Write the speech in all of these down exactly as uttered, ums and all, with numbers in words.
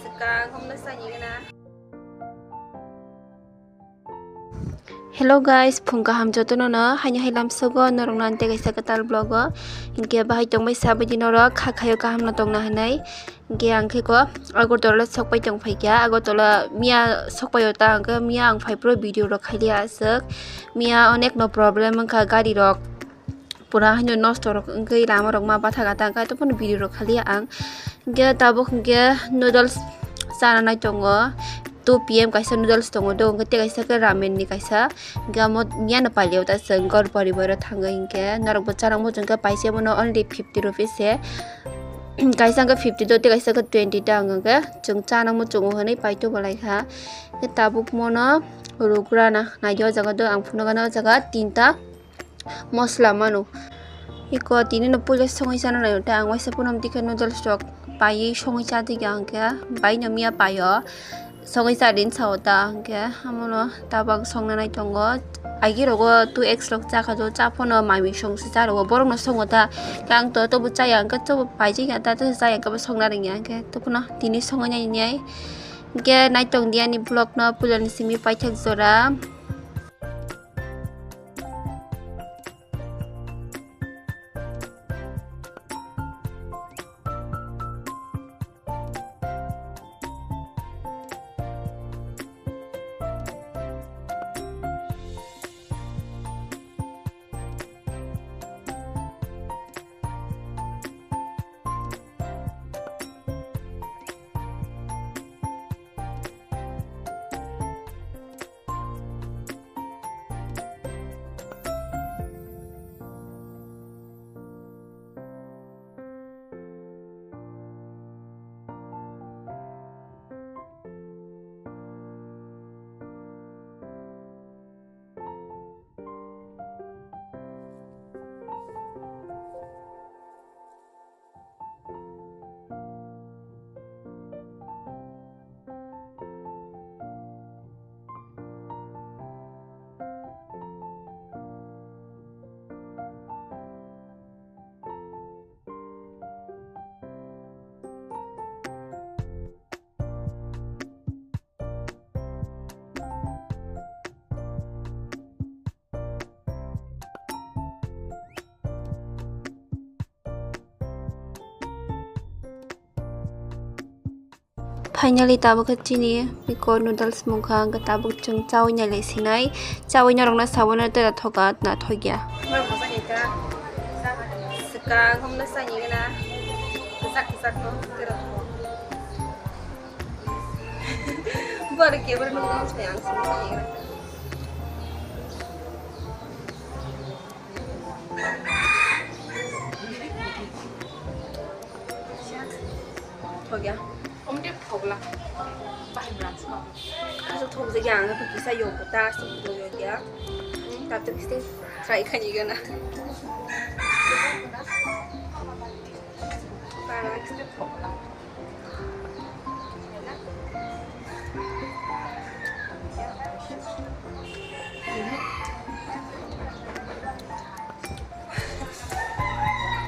Swkang hwnwi saini gana. Hello guys, phung kaham jotono no, haino hai lamsogo norok no ante kaisa kwtal vlog o. Hinkhe bahai tongbai sabidi norok, kha khayo kaham no tongna hinwi. Hinkhe ang khe ko Agartala sokpai tong phaikha, Agartala miya sokpai o ta, ang khe miya ang phai phuru video rok khailiya aswk. Miya onek no problem wngkha gari rok. Pura haino nosto rok wngwi lama rok ma bathaka ta, hwnkhe tei bono video rok khaliya ang. Hwnkhe tabuk hwnkhe noodles chana nai tongo, two P M kaisa noodles tongo do, hwnkhe tei kaisa khe ramen ni kaisa, hwnkhe amo miyano pailio ta chwng gor poribar o thangwi hwnkhe norok bo chana muchung khe paisa bono only fifty rupees se, kaisa hwnkhe fifty do tei kaisa khe twenty ta, hwnkhe chwng chana muchungo hwnwi paito bo lai kha. Hwnkhe tabuk mono rugrana naidi o jaga do, ang phunukgana o jaga tinta. Mosla mano. Iko tini no puila songwi chana nai, tei ang waisa pono amtwi khe noodles rok paiwi songwi cha twi kha, hwnkhe bai no miya paio songwi cha din sao ta, hwnkhe amono tabang songna nai tongo. Agi rogo two X rok cha kha, cha phano mami song se cha rogo, borok no songo ta, tei ang to tobo chaya, hwnkhe tobo paijak ya ta, tobo chaya, hwnkhe bo songna rwngya, hwnkhe tobono tini songwi nai nai. Hwnkhe nai tong di ani vlog no, puila ni simi paithak jora. Finally, tabuk khe chini iko noodles mungkha, hwnkhe tabuk chwng chaui nailai sinai. Chaui norokno sabono tera thoka na thokya. Swkang hwnwi saini gana. Kwchak kwchak no tera thok. Bari kebra nung nung sai ang sini sai. Thokya. Omte thokla. Bahai branch ma. Kaso thok je yang, apa kisa yo kota, so yo ya. Tapi kisa try kan juga na. Parang kisa thokla.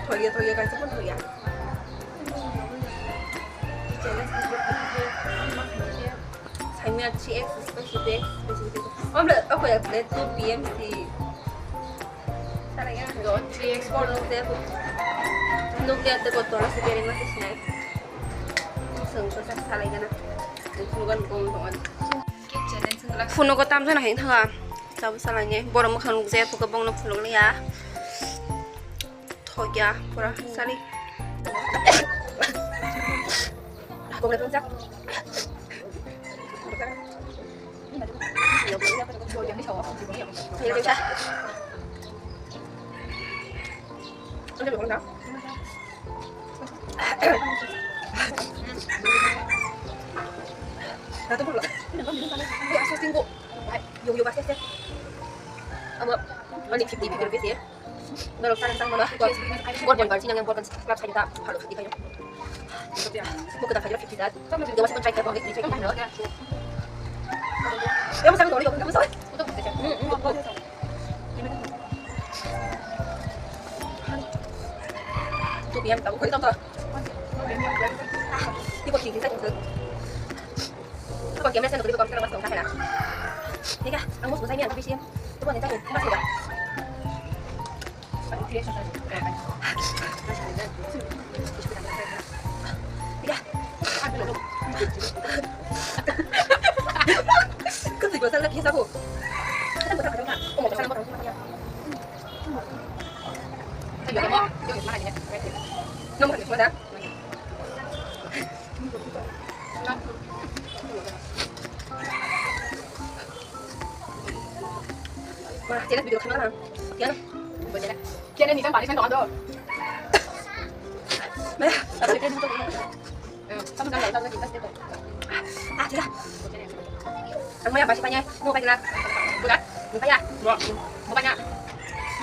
Thoya, thoya, kaisa pun thoya. Saimya three X, special three X, special three X. Omle, oke, ya, plate two P M C. Three X four nukle, nukle, te kotor ase, beri mas sinai. Sengko sa salai gana. Nugan gom tongan. Phunuk o tamjana hai thanga. Chabu salai ne. Borok mwkhang nukjaya, phuka bongno phunuk liya. Thokya, pura sali. Gom le tongjak. Ratu pulo. Ayo, ayo, ayo, ayo. Ama, only fifty, fifty rupees ya. Norok sana sang mana? Gor, gor, gor, sini yang gor, club saya tak, halo, fifty kayo. Buku tak kayo, fifty dah. Dia masih mencari, kayak, try kayo. Dia masih mencari, kamu sama. Two P M tahu, kau tahu tak? Tingkir sa tingkir. Tukang camera sa nukri tukang camera mas tong kahela. Nika, ang mus busai ni ang bisi. Tukang ni tahu mas udah. Nika. Kasi gua salah kisah aku. Kita bukan macam apa. Kamu bukan macam apa. Ayo, kamu. Ayo, mana ini? Nomor mana? Wah, jelas video kamera. Kiana? Kiana ni kan balik kan doang do. Meh. Ah, tidak. Ang maya basi panya, mau panya. Bukan? Mau panya. Mau panya.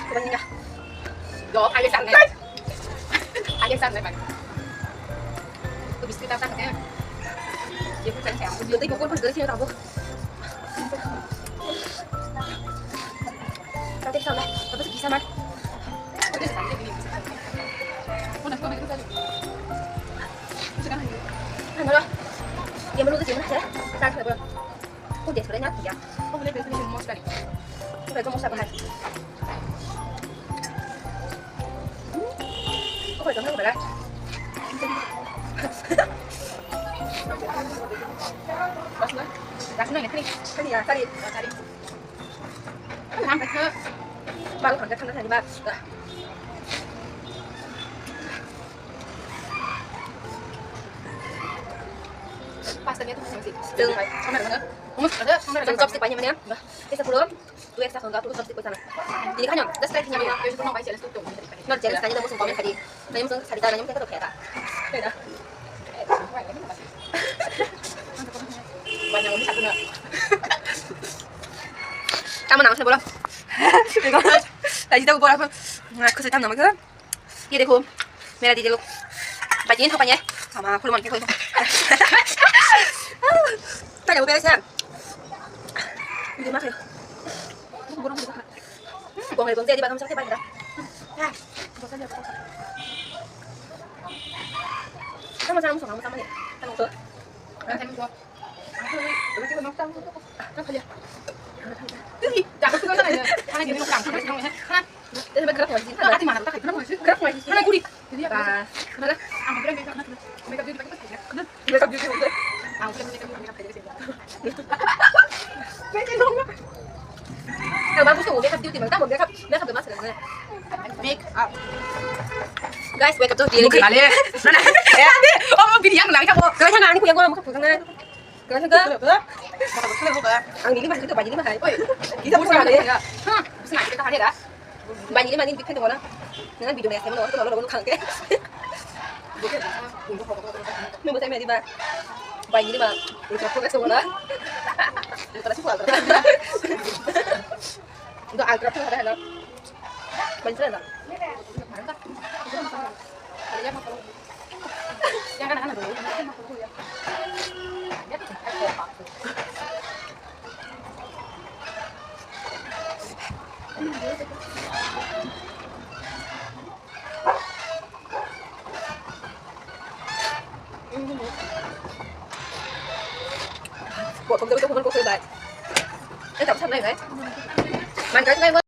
Mau panya. Yo, ayo sana. Ayo sana, Bang. Itu biskuit apa katanya? Dia pun saya. Dia tuh pokok pun dari sini tahu. Tapi salah, tapi bisa mah. Udah, kau begitu tadi. Sekarang ini. Ano, dia menurut dia mana ya? Saya coba. Kok dia sebenarnya dia? Kok boleh beli semua sekali? Kok itu mau siapa hai? Kok itu mau berapa? Rasuna, rasuna ini kering. Kering ya, kering. Kering. Baru kan kan kan. Pasta niya to masih. Jeng. Kamera mana? Kamu ada kamera? Jeng chopstick panya mana ya? Bisa pulang. Dua extra songga, dua chopstick sana. Jadi kan yang, just try punya mana? No, jelas kan kita musuh komen tadi. Nanya musuh tadi, nanya musuh kita tuh kayak. Kayak. Banyak orang satu nak. Kamu nang saya bola. Tadi tahu bola apa? Aku saya tahu nama kan? ये देखो, मेरा दीदी लोग। बच्चे नहीं खा पाए। हमारा फुल मन के खोल। पहले वो पहले से। ये मत खाओ। Bong bong jadi bagam sakit banget. Ya. Sama sama sama sama nih. Kan tuh. Kan tuh. Guys, wake up to reality. Bukit balik. Mana? Eh, oh, bini yang lagi kamu. Kau yang nangis, aku yang gua, aku yang gua. Kena suka? Ang nini mahal itu, bajini mahal. Oi, kita pun ada ya. Hah, bisa nggak kita hadir ya? Bajini mahal ini bikin tuh mana? Dengan video yang saya mau, itu lalu lalu kangke. Nunggu saya di ba. Bajini mah, ultra pro itu mana? Ultra sih, ultra. Itu ultra pro ada, ada. Bajini ada. Buat kamu tapi kamu kan kau sudah. Eh, tak usah naik, eh. Main guys, main,